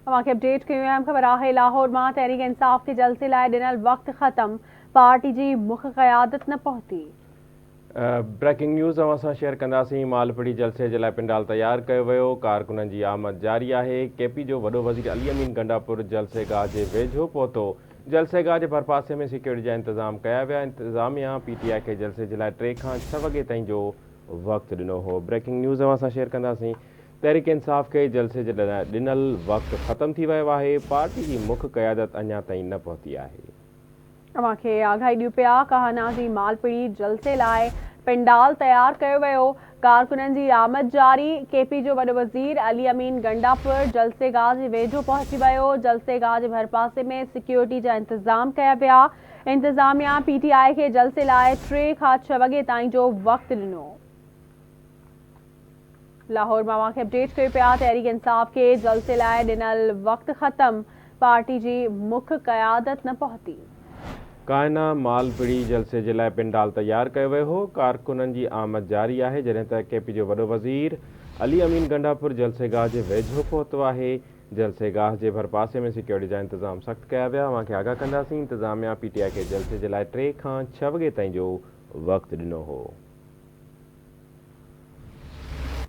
اوهان کي اپڊيٽ ڪيون اهم خبر آهي لاهور مان تحريڪ انصاف کي جلسي لاء ڏنل وقت ختم، پارٽي جي مک قيادت نه پهتي. بريڪنگ نيوز اوهان سان شيئر ڪنداسين، مالپڙي جلسي جي لاء پنڊال تيار ڪيو ويو، ڪارڪنن جي آمد جاري آهي، ڪي پي جو وڏو وزير علي امين گنڊاپور جلسي گاهه جي ويجهو پهتو، جلسي گاهه جي ڀرپاسي ۾ سيڪيورٽي جا انتظام ڪيا ويا، انتظاميا پي ٽي آء کي جلسي جي لاء ٽي کان ڇهه وڳي تائين جو وقت ڏنو هو، بريڪنگ نيوز اوهان سان شيئر ڪنداسين. تحريڪ انصاف کي جلسي جي لاء ڏنل وقت ختم ٿي ويو آهي، پارٽي جي مک قيادت اڃا تائين نه پهتي آهي. اوهان کي آگاهي ڏيون پيا ڪهانا جي مالپڙي جلسي لاء پنڊال تيار ڪيو ويو، ڪارڪنن جي آمد جاري، ڪي پي جو وڏو وزير علي امين گنڊاپور جلسي گاهه جي ويجهو پهچي ويو، جلسي گاهه جي ڀرپاسي ۾ سيڪيورٽي جا انتظام ڪيا ويا، انتظاميا پي ٽي آء کي جلسي لاء ٽي کان ڇهه وڳي تائين جو وقت ڏنو. لاهور مان اوهان کي اپڊيٽ ڪيون پيا تحريڪ انصاف کي جلسي لاء ڏنل وقت ختم، پارٽي جي مک قيادت نه پهتي. ڪائنا مال پڙي جلسي جي لاء پنڊال تيار ڪيو ويو هو، ڪارڪنن جي آمد جاري آهي، جڏهن ته ڪي پي جو وڏو وزير علي امين گنڊاپور جلسي گاهه جي ويجهو پهتو آهي، جلسي گاهه جي ڀرپاسي ۾ سيڪيورٽي جا انتظام سخت ڪيا ويا، اوهان کي آگاهه ڪنداسين، انتظاميا پي ٽي آء کي جلسي جي لاء ٽي کان ڇهه وڳي تائين جو وقت ڏنو هو.